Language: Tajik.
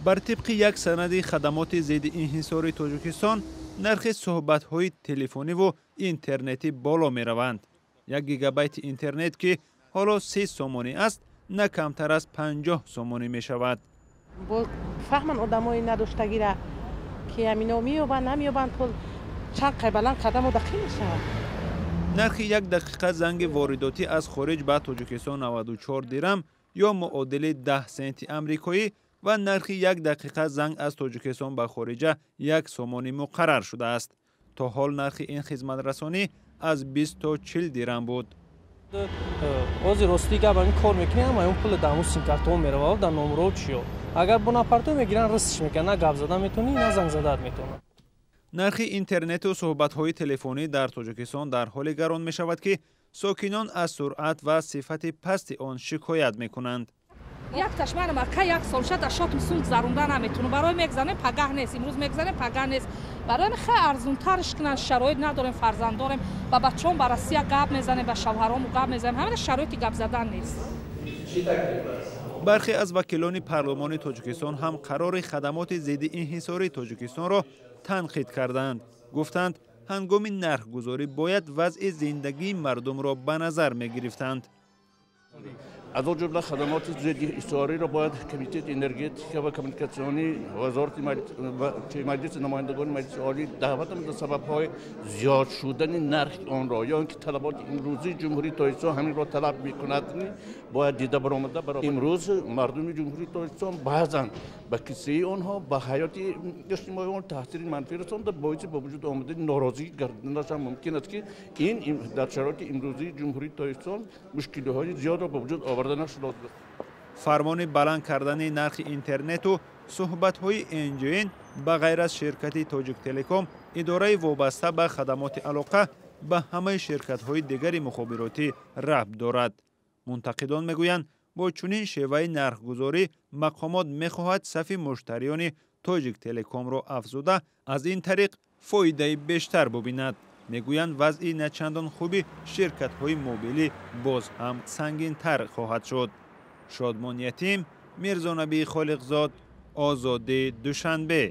Бар тибқи як санади хадамоти зидди инҳисори Тоҷикистон, нархи суҳбатҳои телефониву интернетӣ боло мераванд. 1 гигабайти интернет, ки ҳоло 30 сомонӣ аст, на камтар аз 50 сомонӣ мешавад. Фаҳман одамои надоштагира, ки ҳамино меёбанд, намеёбанд, пул чанд қай баланд карда мо дақил мешавад. Нархи як дақиқа занги воридотӣ аз хориҷ ба Тоҷикистон 94 дирам ё муодили 10 сенти амрикоӣ ва нархи як дақиқа занг аз Тоҷикистон ба хориҷа 1 сомонӣ муқаррар шудааст. То ҳол нархи ин хизматрасонӣ аз 20 то 40 дирам буд. Ҳозир, рости гап, ҳамин кор мекунем, ҳама он пул дар ҳамун симкартҳо меравад, дар номерҳо чиё. Агар бо напартоӣ мегиранд, рыстш мекунанд, на гап зада метавонӣ, на занг задаат метавонад. Нархи интернету суҳбатҳои телефонӣ дар Тоҷикистон дар ҳоле гарон мешавад, ки сокинон аз суръат ва сифати пасти он шикоят мекунанд. Якташ манам ака, як сол шад, ашотм сум гузаронда наметунам. Барои мегзанем, пагаҳ нест, имрӯз мегзанем, пагаҳ нест. Барои ҳамин хеле арзунтарш кунанд. Шароит надорем, фарзанд дорем, ба бачаҳом ба Россия гап мезанем, ба шавҳарому гап мезанем, ҳамина шароити гап задан нест. Бархе аз вакилони парлумони Тоҷикистон ҳам қарори хадамоти зидди инҳисории Тоҷикистонро танқид карданд. Гуфтанд, ҳангоми нархгузорӣ бояд вазъи зиндагии мардумро ба назар мегирифтанд. Аз он ҷумла хадамоти зидди инҳисориро бояд Комитети энергетика ва коммуникатсиони вазорати Маҷлиси намояндагони Маҷлиси Олӣ даъват намуда, сабабҳои зиёд шудани нархи онро ё ин ки талаботи имрӯзии Ҷумҳурии Тоҷикистон ҳаминро талаб мекунад, бояд дида баромада. Имрӯз мардуми Ҷумҳурии Тоҷикистон баъзан ба киссаи онҳо, ба ҳаёти иҷтимоии он таъсири манфӣ расонда, боиси ба вуҷуд омадани норозигӣ гардиданаш ҳам мумкин аст, ки ин дар шароити имрӯзии Ҷумҳурии Тоҷикистон мушкилиҳои зиёдро ба вуҷуд оварданаш лозим. Фармони баланд кардани нархи интернету суҳбатҳои NGN ба ғайр аз ширкати Тоҷиктелеком, идораи вобаста ба хадамоти алоқа, ба ҳамаи ширкатҳои дигари мухобиротӣ рабт дорад. Мунтақидон мегӯянд, бо чунин шеваи нархгузорӣ мақомот мехоҳад сафи муштариёни Тоҷиктелекомро афзуда, аз ин тариқ фоидаи бештар бубинад. Мегӯянд, вазъи начандон хуби ширкатҳои мобилӣ боз ҳам сангинтар хоҳад шуд. Шодмон Ятим, Мирзонабии Холиқзод, Озодӣ, Душанбе.